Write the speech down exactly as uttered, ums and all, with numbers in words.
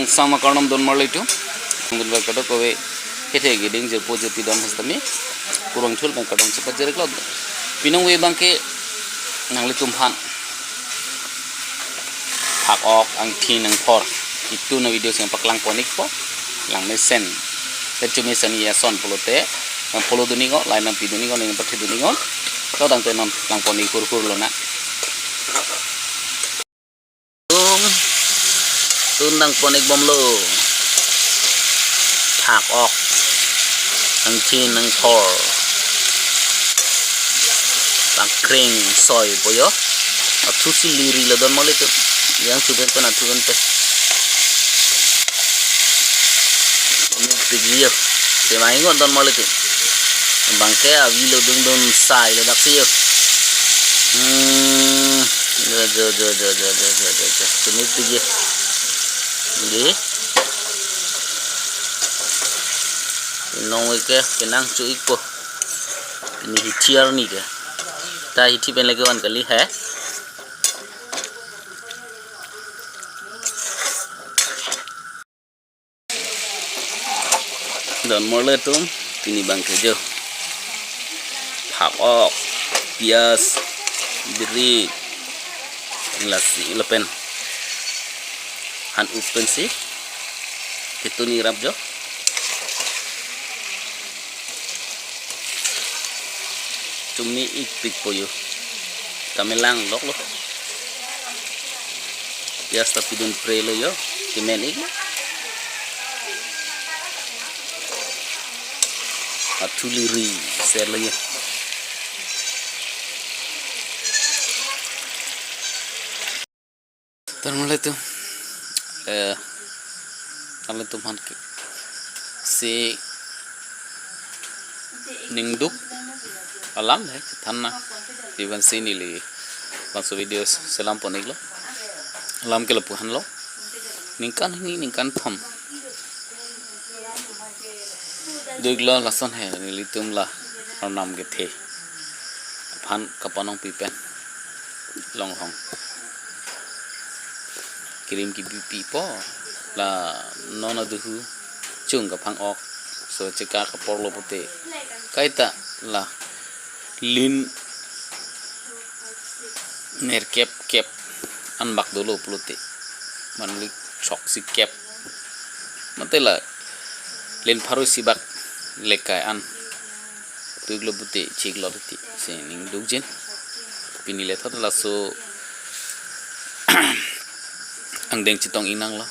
Sangma kardom don marli atum. Nangdun bai kadokave hethe giding jirpo jirpi don hastami kurang thul pen kardom chepajirik lo. Pinong ve abangke nanglitum aphan phak-ok, angthin, angphor, itum a-video si nangpaklang pon-ikpo. Lang mesen. Te chumi sani ason pulote nang follow dun-iknon, like nangpidun-iknon, nangpathedun-iknon. To tangte non lang pon-ik hurhur lonang. Tum, tun nang pon-ik bomlo. Phak-ok, angthin, angphor, pankring, soi po yo. Athu si liri lo don marli atum. Yang chuben pen, athu pen pen. Tumit piji yo. Tema ingot don marli atum. Abangke avi lo dungdun sai lo daksi yo. Hmm. Jo, jo, jo. Tumit piji. Di. Inong ke penang chu-ikpo. Pini hithi arni ke. Ta hithi pen lagi wan kali he. Don marli atum, pini abangke jo. Phak-ok, pias, birik, lasi lapen han-up pensi ketun-ik rap jo. Chumi-ikpikpo yo. Kamelang doklo. Pias ta pidun pre lo yo. Kemen-iklo. Athu liri ser lo yo. Don marli atum, eh, nanglitum aphan ke si ningduk alam le than nang. Ivan si neli bangso video selam pon-iklo. Alam ke lapu-an lo. Ningkan hini, ningkan thom. Duk lo lason he nelitum la arnam kethe aphan kapanongpi pen longhong kirim kipipipo la non aduhu chung kaphang-ok so cheka kapor lo pute kaita la lin nerkep kep an bak dolo pulote manlik chok si kep mate la lin pharo si bak lekai an duk lo pute chik lo ti si ningduk jin pini le thot laso angdeng chetong-ik nanglo